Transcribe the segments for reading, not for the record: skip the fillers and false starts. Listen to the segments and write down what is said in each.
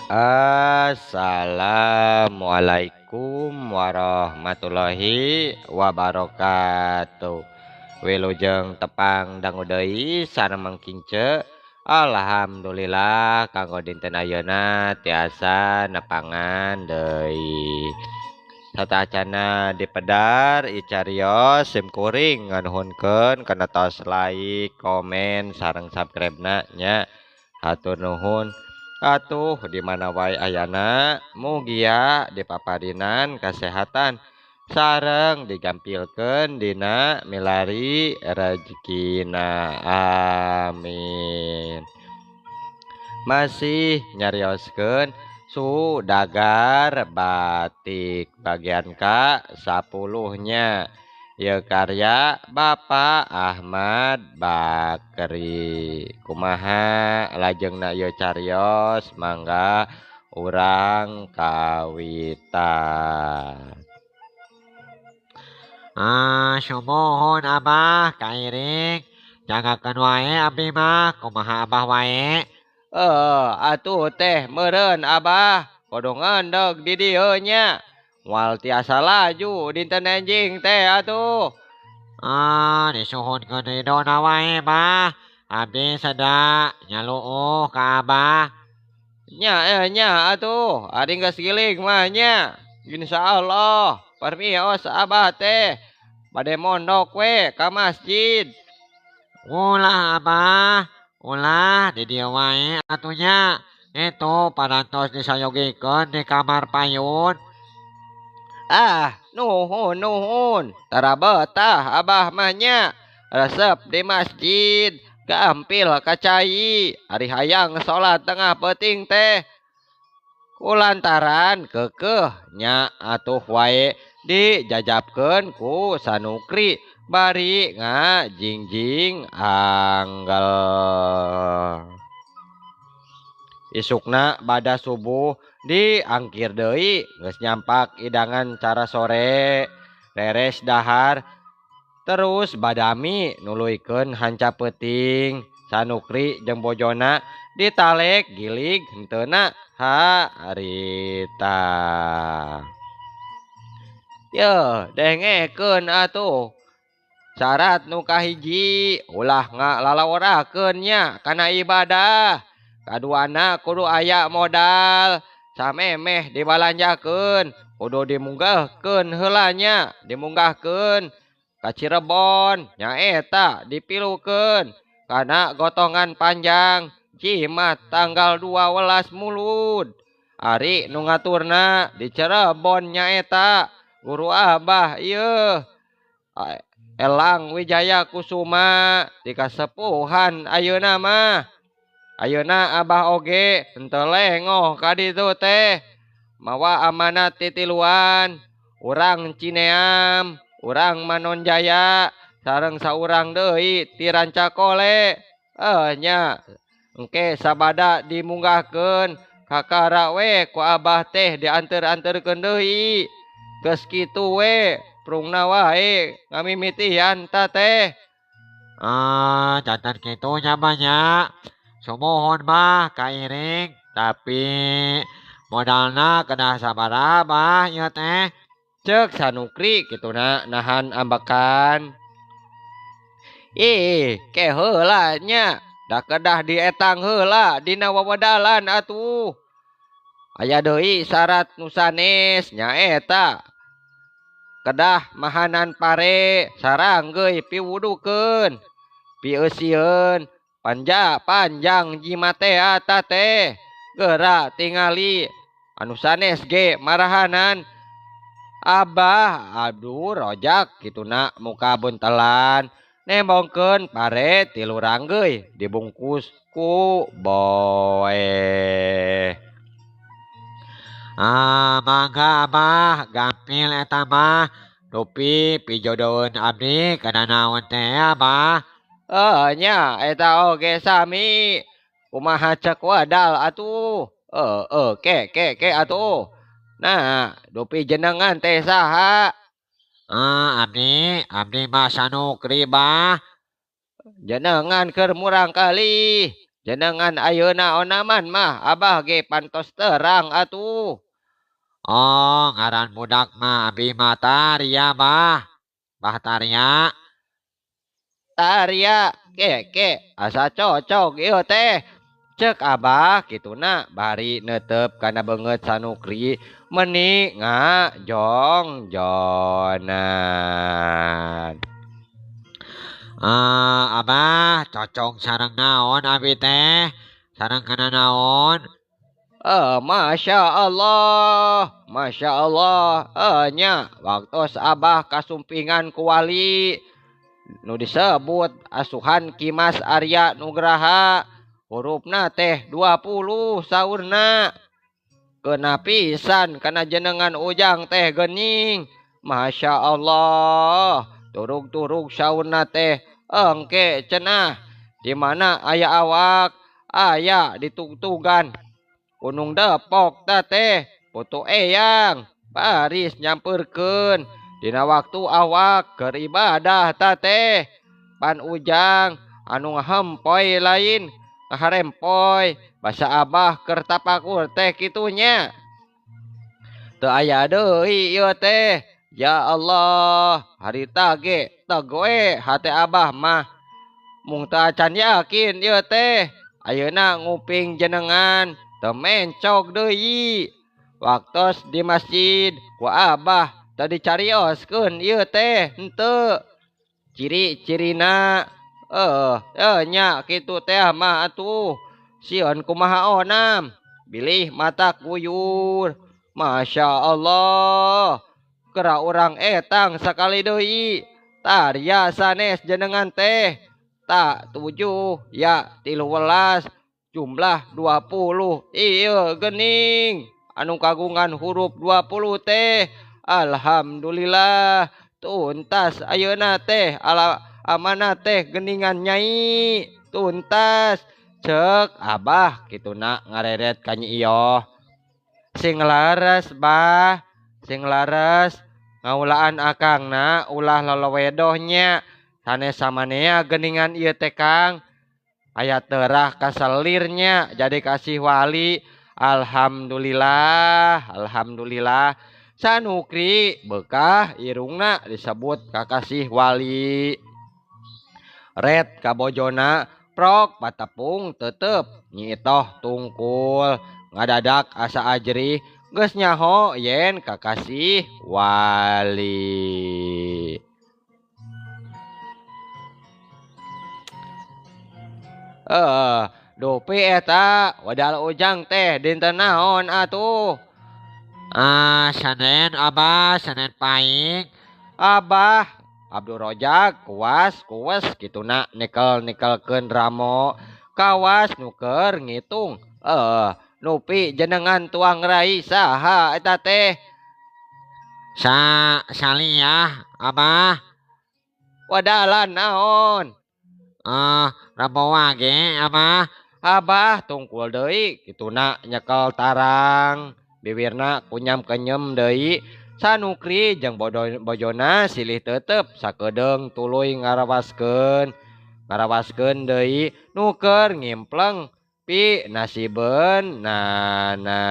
Assalamualaikum warahmatullahi wabarakatuh. Wilujeng tepang dangu deui sareng Mang Kince. Alhamdulillah kanggo dinten ayeuna tiasa nepangan deui. Satacana dipedar icarios sim kuring nganuhunkeun kana tos like, komen, sareng subscribe-na nya. Hatur nuhun. Atuh di mana wae ayana mugia dipaparinan kasehatan sareng digampilkeun dina milari rejekina, amin. Masih nyarioskeun Sudagar Batik bagian ka 10 nya. Ieu karya Bapak Ahmad Bakri. Kumaha lajengna ieu carios, mangga urang kawitan. Ah, sumuhun Abah kairing. Jagakeun wae abdi mah, kumaha Abah wae. Atuh teh meureun Abah kudu ngendeg di dieu nya. Moal tiasa laju dinten enjing teh atuh. Ah, disuhunkeun ridona wae Bah. Abdi sada nyaluuh ka Abah. Nya nya atuh, ari geus giling mah nya. Insyaallah permios Abah teh bade mondok we ka masjid. Ulah Abah, ulah di dieu wae atuh nya. Itu parantos disayogikeun di kamar payun. Ah, nuhun nuhun. Tara betah Abah mah nya. Resep di masjid, gampil ka cai, ari hayang salat tengah peuting teh. Kulantaran keukeuh nya atuh wae dijajabkeun ku Sanukri bari ngajingjing anggel. Isukna bada subuh diangkir deui geus nyampak idangan cara sore reres dahar terus badami nuluykeun hanca peuting. Sanukri jeung bojona ditalek gilig henteuna harita. Yeuh dengekeun atuh syarat nu kahiji ulah ngalalaworakeun nya kana ibadah. Kaduana kudu aya modal samemeh dibalanjakeun kudu dimunggahkeun heula nya, dimunggahkeun ka Cirebon nyaeta dipilukeun kana gotongan panjang jimat tanggal 12 Mulud. Ari nu ngaturna di Cirebon nyaeta guru Abah ieu Elang Wijaya Kusuma di kasepuhan ayeuna mah. Ayeuna Abah oge henteu lengoh ka ditu teh mawa amanat titiluan urang Cineam, urang Manonjaya sareng saurang deui ti Rancakole. Nya engke sabada dimunggahkeun kakara we ku Abah teh dianteur-anteurkeun deui. Geus kitu we prungna wae ngamimitian ta teh. Ah, jantan kitu nya mah nya. Sumuhun mah kairing, tapi modalna kedah sabaraha Bah ieu teh? Ceuk Sanukri kituna nahan ambekan. Ih, ke heula nya, da kedah dietang heula dina wawedalan atuh. Aya deui syarat nu sanes nyaeta kedah mahanan pare saranggeui piwudukeun, pieusieun panja panjang jimat teh eta teh. Geura tingali anu sanes ge marahanan Abah Abdur Rojak kituna muka buntelan nembongkeun pare tilu ranggeui dibungkus ku boeh. Ah, mangga Abah gampil eta mah dupi pijodoeun abdi kana naon teh Abah. Nya eta oge sami kumaha cek wadal atuh. Ke ke ke atuh. Nah, dupi jenengan teh saha? Ah, abdi mah Sanukri Bah. Jenengan keur murang kali. Jenengan ayeuna onaman mah abah ge pantos terang atuh. Oh, ngaran budak mah abi mah Taria bah. Bah Taria. Taria ke ke asa cocok ieu teh. Cek abah kituna bari neuteup kana beungeut Sanukri meni ngajongjonan. Abah cocok sareng naon abi teh? Sareng kana naon? Masya Allah, Masya Allah. Nya waktos abah kasumpingan ku wali nu disebut asuhan Ki Mas Arya Nugraha, hurufna teh 20 saurna. Kena pisan kana jenengan ujang teh geuning. Masya Allah, turug-turug saurna teh engke cenah di mana aya awak aya ditugtugan. Gunung Depok ta teh putu eyang baris nyamperkeun dina waktu awak keur ibadah ta teh. Pan ujang anu ngahempoy lain ngaharempoy basa abah keur tapakur teh kitunya. Teu aya deui ieu teh. Ya Allah, harita ge tegoe hate abah mah. Mung teu acan yakin ieu teh. Ayeuna nguping jenengan teu mencog deui. Waktos di masjid ku abah teu dicarioskeun ieu teh henteu. Ciri-cirina nya kitu teh mah atuh. Sieun kumaha onam bilih mata kuyur. Masya Allah, kera urang etang sakali deui. Tarya sanes jenengan teh. Tak 7 ya 13 jumlah 20. Ieu geuning anu kagungan huruf 20 teh. Alhamdulillah tuntas ayeuna teh ala amanah teh geningan nyai tuntas. Cek abah kituna ngareret ka Nyi Iyoh. Sing laras bah, sing laras ngaulaan akangna ulah lolowedoh nya. Sanes samanea geningan ieu teh Kang. Aya terah kaselirnya jadi kasih wali. Alhamdulillah, alhamdulillah. Sanukri bekah irungna disebut kakasih wali. Red kabojona prok patepung tetep nyitoh tungkul ngadadak asa ajrih geus nyaho yen kakasih wali. Dupi eta wadal ujang teh dinten naon atuh? Sanen abah, sanen paing. Abah Abdul Rojak kuas kues kituna nikel-nikelkeun ramo kawas nuker ngitung. Nupi jenengan tuang rai saha eta teh? Saliyah abah. Wadalan naon? Ramo wage abah. Abah tungkul deui kituna nyekel tarang biwirna kunyam kenyem deui. Sanukri jeung bojona silih tetep sakedeung tuluy ngarawaskeun. Ngarawaskeun deui nuker ngimpleng pi nasibeun nana.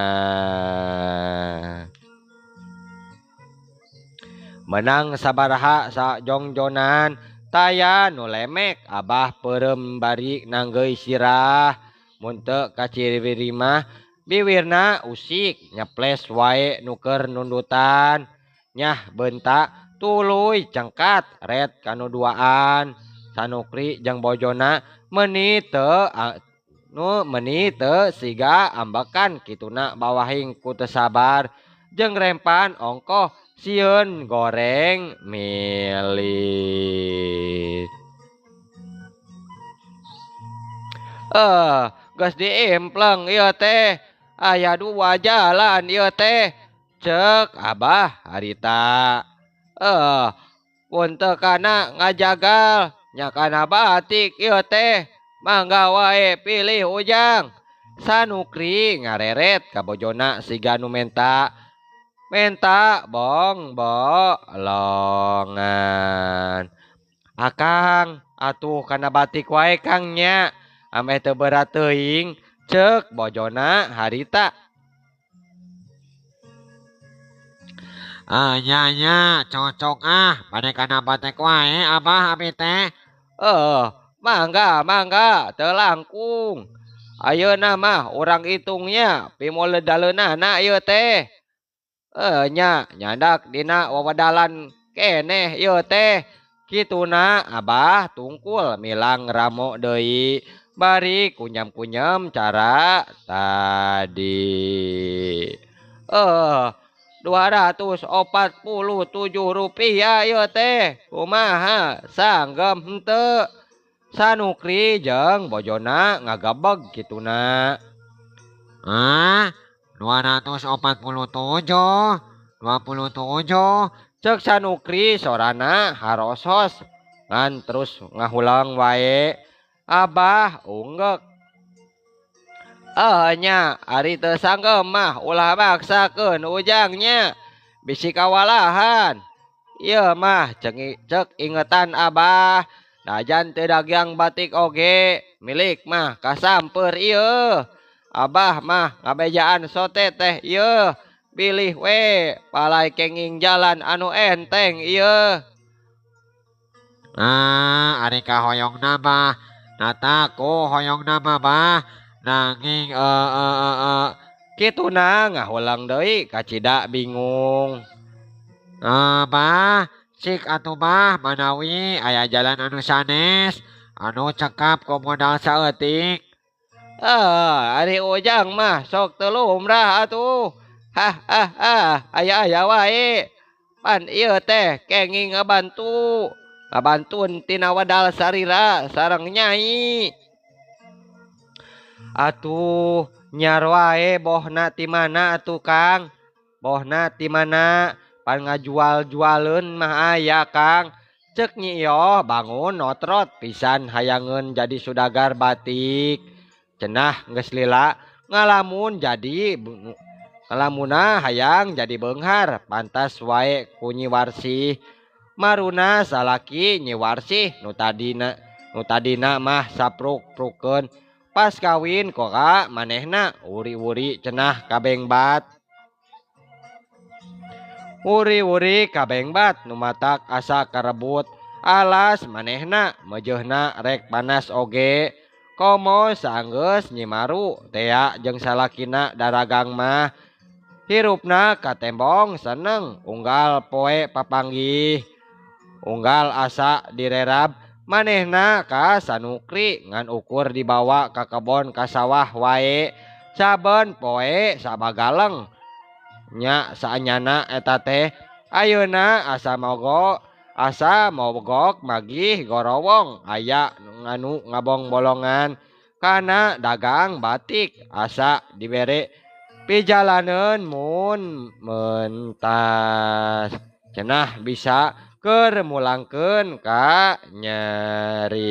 Menang sabaraha sajongjonan taya nu lemek abah peureum bari nanggeui sirah. Mun teu kaciri mah biwirna usik nyeples wae nuker nundutan. Nyah bentak tuluy cengkat red kanu duaan. Sanukri jeung bojona meuni teu nu meuni teu siga ambekan kituna bawahing ku teu sabar jeung rempan ongkoh sieun goreng milit. Geus diimpleng ieu teh. Aya dua jalan ieu teh. Cek abah harita. Mun teu kana ngajagal nya kana batik ieu teh. Mangga wae pilih ujang. Sanukri ngareret ka bojona siga nu menta. Menta bong bolongan. Akang atuh kana batik wae Kang nya. Ameh teu berat teuing ceuk bojona harita. Ah nya nya cocok ah bade kana batik wae abah abi teh. Mangga mangga teu langkung. Ayeuna mah urang itungnya pimoledaleunana ieu teh. Nya nyandak dina wawedalan keneh ieu teh. Kituna abah tungkul milang ramo deui bari kunyam-kunyam cara tadi. 247 rupiah ieu teh. Kumaha sanggem henteu? Sanukri jeung bojona ngagebeg kituna. Ah, 247, 27. Ceuk Sanukri sorana harosos ngan terus ngahulang wae. Abah unggek. Nya ari teu sanggem mah ulah maksakeun ujangnya bisi kawalahan. Ieu mah ceuk ingetan abah. Najan teu dagang batik oge milik mah kasamper ieu. Abah mah ngabejaan sote teh ieu. Bilih we palai kenging jalan anu enteng ieu. Ah, ari kahoyongna mah nataku hoyongna mah bah nanging kituna ngahulang deui kacida bingung. Bah cik atuh bah manawi aya jalan anu sanes anu cekap ku modal saeutik. Ari ujang mah sok teu lumrah atuh. Hah hah hah aya-aya wae. Pan ieu teh kenging ngabantu. Ngabantun tina wadal sarira sareng nyai. Atuh nyar wae bohna ti mana atuh Kang? Bohna ti mana? Pan ngajual-jualeun mah aya Kang. Ceuk Nyi Iyoh bangun notrot pisan hayangeun jadi sudagar batik. Cenah geus lila ngalamun jadi ngalamuna hayang jadi beunghar pantas wae ku Nyi Warsih. Maruna salaki Nyi Warsih nu tadina mah sapruk-prukeun pas kawin koka manehna wuri-wuri cenah kabengbat. Wuri-wuri kabengbat nu matak asa karebut alas manehna mejeuhna rek panas oge. Komo saanggeus Nyi Maru tea jeung salakina daragang mah hirupna katembong seneng unggal poe papanggih. Unggal asa direrab manehna ka Sanukri ngan ukur dibawa ka kebon ka sawah wae saben poe sabagaleng. Nya saanyana eta teh ayeuna asa mogok magih gorowong aya nganu ngabong bolongan kana dagang batik asa dibere pijalaneun mun mentas cenah bisa keur mulangkeun ka nyeri.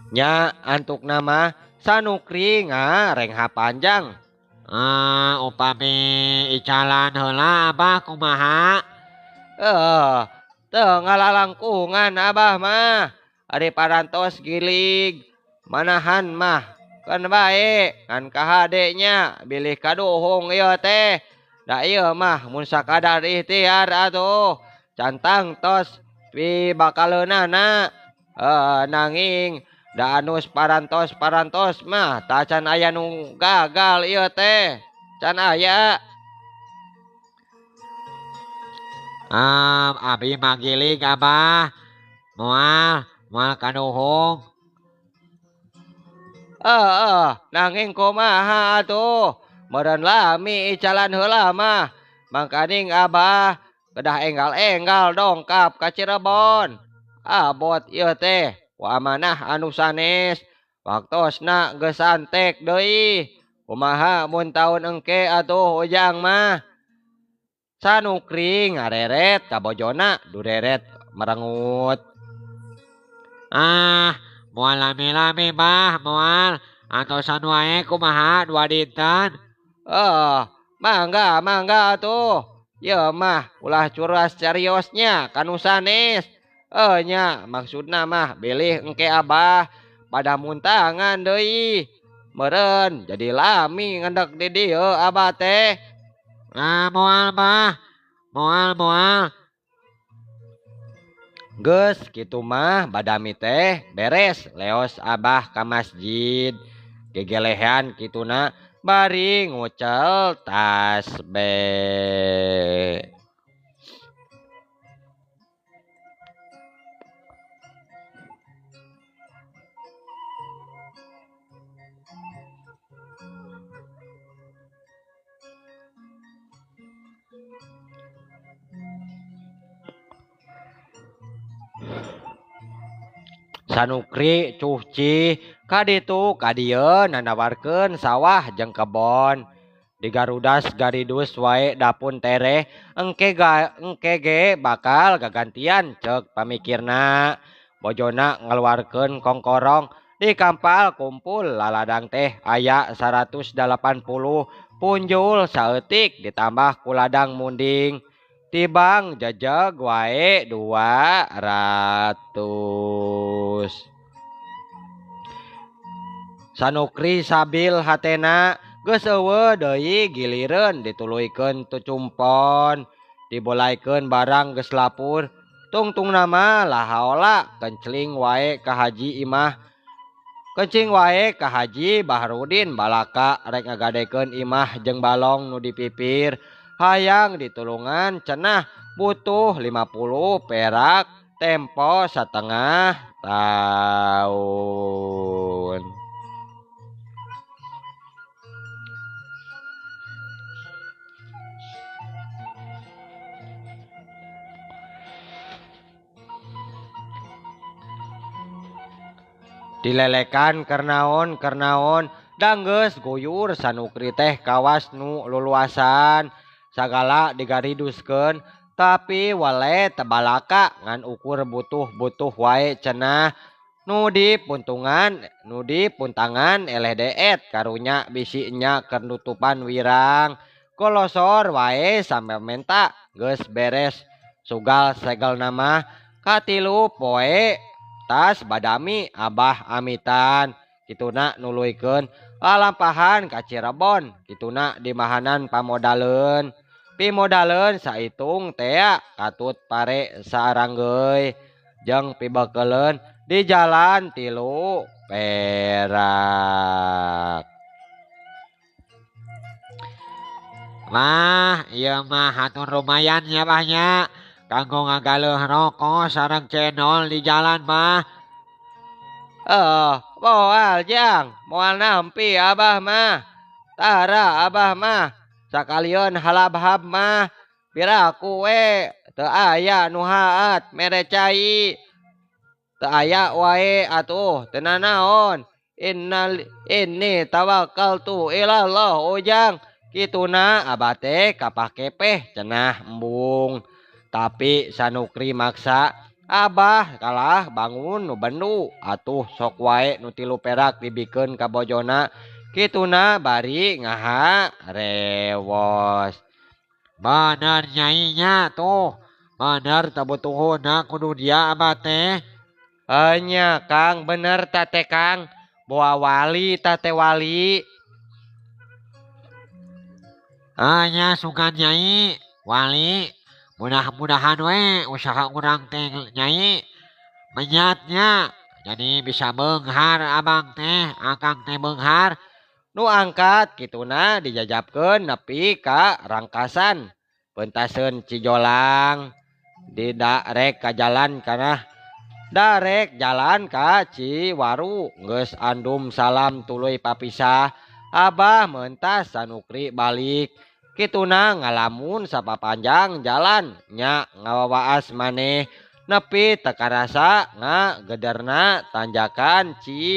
Nya antukna mah Sanukri ngarengha panjang. Upami icalan heula abah kumaha? Teu ngalalangkungan abah mah. Ari parantos gilig manahan mah kan bae ngan kahade nya bilih kaduhung ieu teh. Da ieu mah mun sakadar ikhtiar atuh cantang tos pibakaleunana. Nanging da anus parantos-parantos mah tacan aya nu gagal ieu teh. Can aya. Abi mah gilig abah. Moal kaduhung. Nanging kumaha atuh? Meureun lami icalan heula mah. Mangkaning abah kedah enggal-enggal dongkap ka Cirebon. Abot ieu teh ku amanah anu sanes. Waktosna geus santek deui. Kumaha mun taun engke atuh ujang mah? Sanukri ngareret ka bojona dureret merengut. Ah, moal lami-lami bah, moal. Antosan wae kumaha dua dinten. Mangga, mangga atuh. Yeuh mah ulah curas cariosnya kanu sanes. Nya maksudna mah bilih engke abah pada muntangan deui. Meureun jadi lami ngendek di dieu abah teh. Ah moal bah. Moal moal. Geus kitu mah badami teh beres leos abah ka masjid. Gegelehan kituna bari ngucel tasbeh. Sanukri cuhci kaditu kadieu nanawarkeun sawah jeung kebon. Digarudas garidus wae dapun tereh engke ge bakal gagantian ceuk pamikirna. Bojona ngaluarkeun kongkorong di kampal kumpul laladang teh aya 180 punjul saeutik ditambah ku ladang munding. Tibang jejeg wae 200. Sanukri sabil hatena geus eueuh deui gilireun dituluykeun tucumpon, dibolaikeun barang geus lapur, tungtungna mah lahaola kencling wae ka Haji imah. Kencing wae ka Haji Bahrudin balaka rek ngagadekeun imah jeung balong nu dipipir. Hayang ditulungan cenah butuh 50 perak tempo setengah tahun. Dilelekan kernaon kernaon danggeus guyur Sanukri teh kawas nu luluasan. Sagala digariduskeun tapi wale tebalaka ngan ukur butuh-butuh wae cenah. Nu di puntungan nu di puntangan eleh deet karunya bisi nya keur nutupan wirang. Kolosor wae sampe menta geus beres sugal segel nama katilu poe tas badami abah amitan kituna nuluykeun lalampahan ka Cirebon kituna dimahanan pamodaleun. Pimodaleun saitung tea katut pare saaranggeui jeung pibekeleun di jalan 3 perak. Wah, ieu mah hatur lumayan nya bah nya. Kanggo ngagaleuh roko sareng cendol di jalan mah. Moal jang, moal nampi abah mah. Tara abah mah. Sakalian halabhab mah piraku we teu aya nu haat mere cai. Teu aya wae atuh teu nanaon. Innal inni tawakkaltu ilallah ujang. Kituna abah teh kapakepeh cenah embung. Tapi Sanukri maksa abah kalah bangun nu bendu atuh sok wae nu 3 perak dibikeun ka bojona. Kituna bari ngaha rewos. Bener nyai nya tuh. Bener teu butuhna kudu dia abah teh. Nya Kang bener ta teh Kang. Boa wali ta teh wali. Nya sugan nyai wali. Mudah-mudahan we usaha urang teh nyai menyatnya. Jadi bisa beunghar abang teh, akang teh beunghar. Nu angkat kituna dijajabkeun nepi ka rangkasan pentaseun Cijolang. Didarek ka jalan kana darek jalan ka Ciwaru geus andum salam tuluy papisah. Abah mentas Sanukri balik. Kituna ngalamun sapapanjang jalan nya ngawawaas maneh nepi teu karasa ngagederna tanjakan Cigaru.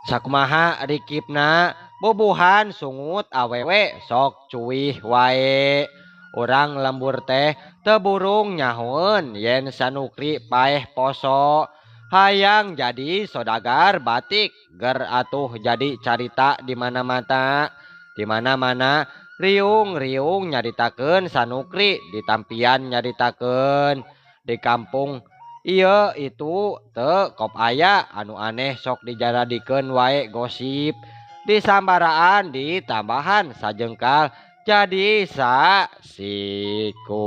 Sakumaha rikipna Bubuhan sungut awewe sok cuih wae. Urang lembur teh teu burung nyahoeun yen Sanukri paeh poso. Hayang jadi sodagar batik ger atuh jadi carita di mana-mana. Di mana-mana riung-riung nyaritakeun Sanukri ditampian nyaritakeun di kampung ieu itu teu kop aya anu aneh sok dijaradikeun wae gosip disambaraan ditambahan sajengkal jadi sasiku.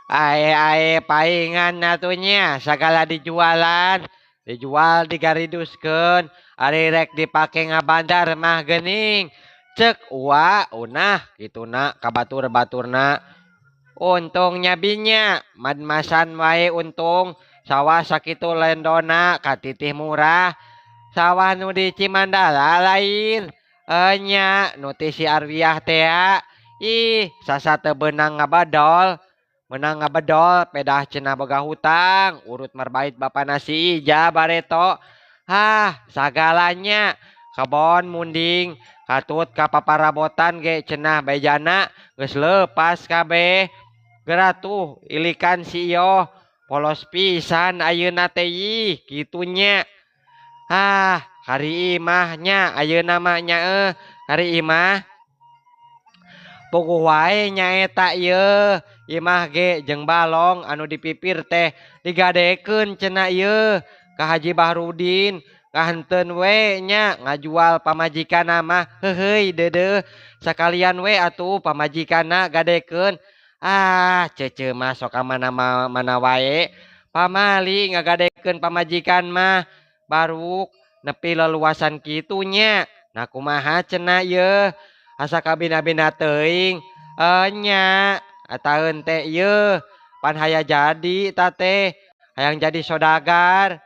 Ae-ae paingan atunya sagala dijualan, dijual digariduskeun, ari rek dipake ngabandar mah geuning. Cek ua unah kituna ka batur-baturna. Untungnya binya madmasan wae untung sawah sakitu lendona katitih murah. Sawah nu di Cimandala lain enya nu ti si Arwiah tea. Ih sasa teu beunang ngabadol. Menang ngabedol pedah cenah boga hutang urut marbait bapa nasi ija bareto. Hah sagalanya kebon munding katut ka paparabotan ge cenah bejana geus leupas kabeh. Geratuh ilikan si Iyoh polos pisan ayeuna teh ih kitunya. Hah kari imah nya ayeuna mah nya kari imah. Puguh wae nyaeta ieu imah ge jeung balong anu dipipir teh digadekeun cenah ieu ka Haji Bahrudin kahenteun we nya ngajual pamajikanna mah heuheuy deudeuh sakalian we atuh pamajikanna gadekeun. Ah cece mah sok ka mana-mana wae pamali ngagadekeun pamajikan mah baruk nepi leluasan kitu nya. Nah kumaha cenah ieu asa kabina-bina teuing nya ataeun teh ieu pan haya jadi ta teh hayang jadi sodagar.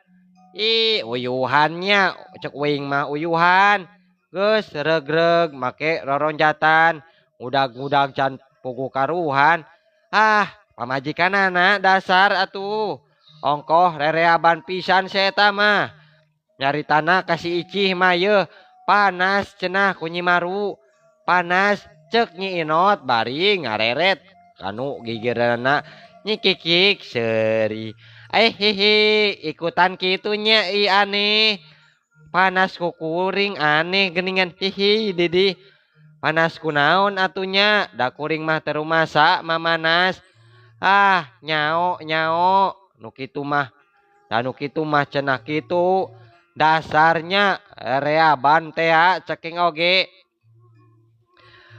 Ih uyuhannya cek uing mah uyuhan geus regreg make roronjatan ngudag-ngudag can puguh karuhan. Ah pamajikanana dasar atuh ongkoh rereaban pisan si eta mah nyaritana ka si Icih mah yeuh panas cenah ku Nyi Maru panas cek Nyi Inot bari ngareret kanu gigireunana Nyi Kikik seuri. Hihi ikutan kitunya ih aneh panas ku kuring aneh geuningan hihi didi panas kunaon atunya da kuring mah teu rumasa mamanas. Ah nyao nyao nu kitu mah da nu kitu mah cenah kitu dasarnya reaban tea ceking oge.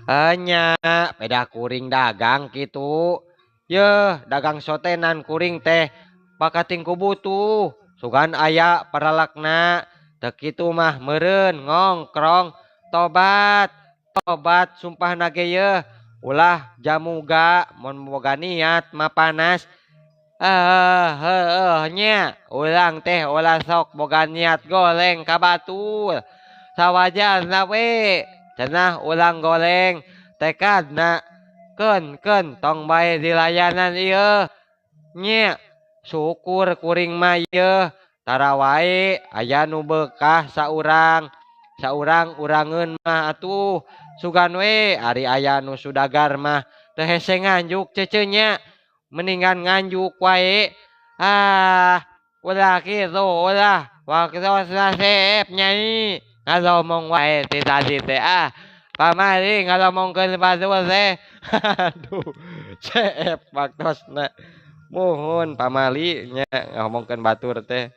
Enya peda kuring dagang kitu yeuh dagang sotenan kuring teh bakating ku butuh sugan aya paralakna teu kitu mah meureun ngongkrong tobat tobat sumpah nage yeuh ulah jamuga mun boga niat mah panas. Heueuh nya urang teh ulah sok boga niat goleng ka batur sawajarna we cenah urang goleng tekadna keun-keun tong bae dilayanan ieu nya. Syukur kuring mah ieu tara wae aya nu beukah saurang saurang urangeun mah atuh sugan we ari aya nu sudagar mah teu hese nganjuk cece nya mendingan nganjuk wae. Ah ulah kitu ulah waktosna seep nyai ngalomong wae ti tadi teh. Ah pamali ngalomongkeun batur teh. Aduh seep waktosna muhun pamali nya ngomongkeun batur teh.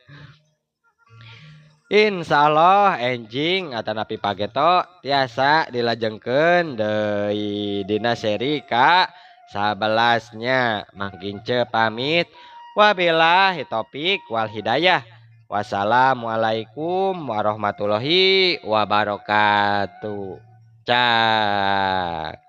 Insyaallah enjing atanapi pageto tiasa dilajengkeun deui dina seri ka 11 nya. Mangkin ce pamit wabillahi taufik wal hidayah. Wassalamualaikum warahmatullahi wabarakatuh. Cak.